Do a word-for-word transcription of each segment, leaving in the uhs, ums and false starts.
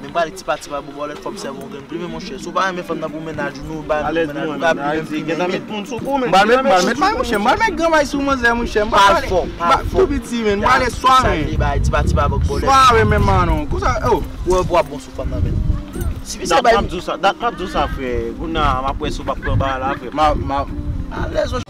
men m prale tipa tipa bò bòlèt, fò m sèvi yon grenn plim, monchè. Si w pa renmen fanm nan pou mennaj ou, nou ba nou mennaj ou ka plim, plim, plim. M pral met, m pral met may, monchè. M pral met granmay sou manzè, monchè. M pral fò, pral fò. Tou piti, men. M prale swa, men. Tipa tipa bò bòlèt. Swa, men, men, man, non. Konsa, oh. Ou wè, w ap bon sou fanm nan, men. Si misye bay. Dat m ap di w sa, dat m ap di w sa, frè. Kounye a, m ap wè si w p ap pran bagay la, frè. M ap, m ap. Alèz,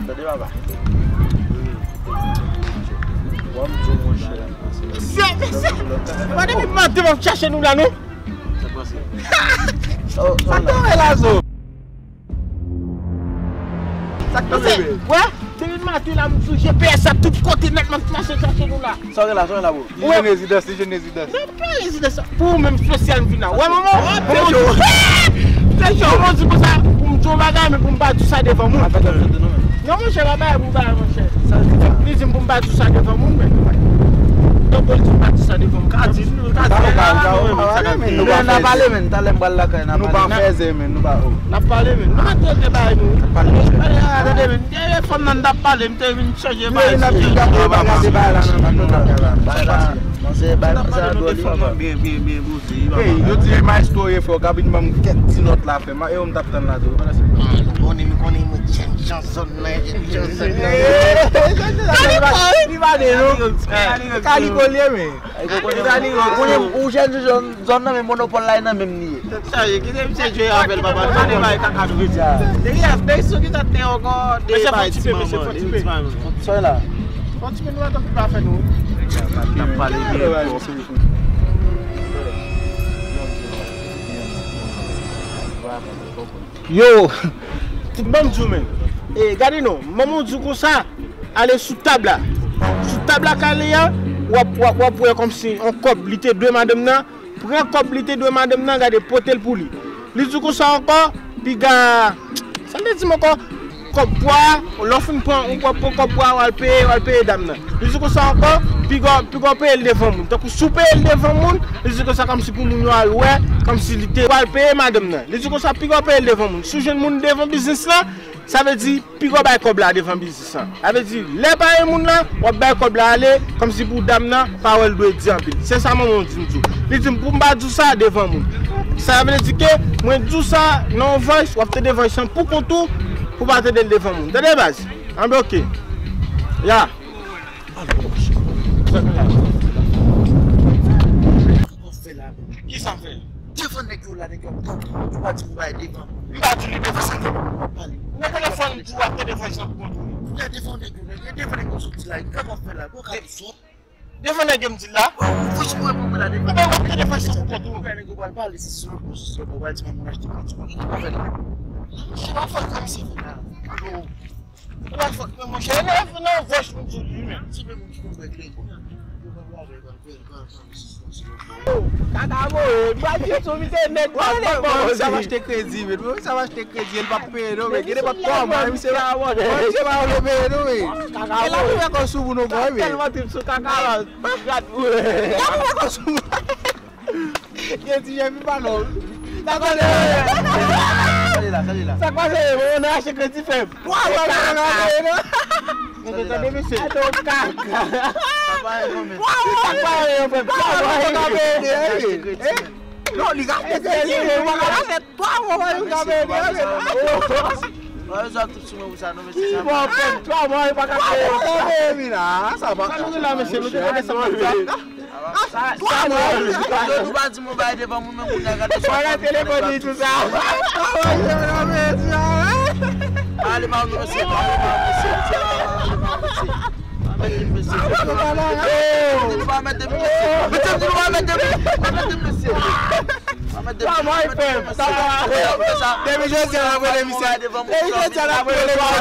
Tande, papa. Mesye, mesye, pa depi maten m ap chache nou la, non? Sa k pase? Sa k pase? Sa k pase? Wè, depi maten la, m sou G P S la tout kote nèt, m ap mache chache nou la. Sa w gen la, sa w gen la, bro? Li jwenn rezidans, li jwenn rezidans. Nan pa rezidans la. Pou ou menm, espesyal m vin la. Wè, manman? Manman di konsa, pou m di yon bagay, men pou m pa di sa devan moun. Non, monchè, pa bagay pou bagay, monchè. Li di m pou m pa di sa devan moun, men. Donk, li di m pa di sa devan moun. Ka di, ka di. N a pale, men. Talè m pral lakay, n a pale. Nou pa fè zen, men. Nou pa, oh. N ap pale, men. Nou mèt rete bay nou. N ap pale, monchè. Tande, men. Dèyè fanm nan, n t ap pale, m te vin chanje bay. N ap di gade bagay la nan men nou la. Bay la. Panse, bay, panse a dwòl li, papa. Byen, byen, byen poze. Hey, yo di maestro ye fò, Gabin ban m kèk ti nòt la, frè. E yo m t ap tann la tou. Ah, nou konnen, nou konnen, mwen, jèn jan zòn nan, jèn jan zòn nan. Li pa de nou. Kaliko li ye, men. Ou jèn jan zòn nan, men monopòl la, e nan men m li ye. Tèt chaje, kite misye jwe avè l, papa. Gade bay kaka nou vin di a. Depi yè, depi sou ki sa te ankò, de bay ti manman. Soy la. Fò ti men nou antan pou pa fè nou. N ap pale byen fò. Yo, ban m di w, men. E, gade non, manman w di w konsa, ale sou tab la. Sou tab la k ale a, w ap, w ap, w ap wè kòmsi yon kòb li te dwe madanm nan, pran kòb li te dwe madanm nan, gade, pote l pou li. Li di w konsa ankò, piga, sa l te di m ankò? Kòb bwa, lè w fin pran, w ap pran kòb bwa, w al peye, w al peye dam nan. Li di konsa ankò, piga, piga w peye l devan moun. Tankou si w peye l devan moun, li di konsa kòmsi pou moun yo al wè, kòmsi li te pral peye madanm nan. Li di konsa, piga w peye l devan moun. Si w jwenn moun devan biznis lan, sa vle di, piga w bay kòb la devan biznis lan. Sa vle di, lè pa gen moun lan, w ap bay kòb la ale, kòmsi pou dam nan, pawòl dwe di anpil. Se sa manman w di m di w. Li di m pou m pa di w sa devan moun. Sa vle di ke mwen di w sa nan yon voice, w ap tande voice lan pou kont ou, pou w pa tande l devan moun. Tande baz? Anben, oke. Ya. Sa k ap fè la? Ki sa m fè? Devan nèg yo la, nèg yo ap tann ou. Ou pa di pou bay devan. M pa di li devan sa ke m pale. Nan telefòn, ou ap tande voice lan pou kont ou. Lè devan nèg yo, lè devan nèg yo soti la, ki sa w ap fè la? Bon, ka di sòt. Devan nèg yo m di la. Franchman, mwen mwen la devan. Ebyen, w ap tande voice lan pou kont ou. Nèg yo pral pale, se sou le post, se pou pral di mwen achte kòd, ou pa fè la. Se pa fòt kòm se fè la. What the fuck, men monchè, e nan, e nan vòch moun sou li, men. Se menm moun ki konn bèk li. Kaka voye, pa di sou misye nèg pa bon. Sa va achte kredi, men. Sa va achte kredi, el pa peye, non, men. Gen nenpòt kòman, misye pa bon. Misye pa vle peye, non, men. E la, nou wè kò sou moun, non, boy, men. Tèlman trip sou kaka la. Gad, wi. Gad, nou wè kò sou moun. Gen ti jèn pi pa non. Sa k pase? Sa k pase? Bon, nou achte kredi fèb. Twa mwa, mwa, mwa, mwa, mwa. Mwen te tande misye. Ato kaka. Twa mwa, mwa, mwa, mwa, mwa. Non, li ka achte kredi, men nou pa ka fè twa mwa, mwa, mwa, mwa. Mwen bezwen tout sou mwen pou sa, non, mesye. Bon, fè twa mwa, li pa ka fè. Twa mwa, mwa, mwa, mwa. Sa pa. Sa nou la, mesye, nou te konn sa, mesye. Sa, sa, mwen, yo, nou pa di mwen bay devan moun, men moun nan gade sou telefòn li, tou sa. Ale pa nou, mesye, ale pa nou, mesye. Mete m, mesye. Mete m, nou pa mete m, mesye. Mete m, nou pa mete m, pa mete m, mesye. Pa mete m, mesye. Pa mete m, mesye. Depi jodi a, n ap rele misye. Depi jodi a, n ap rele misye.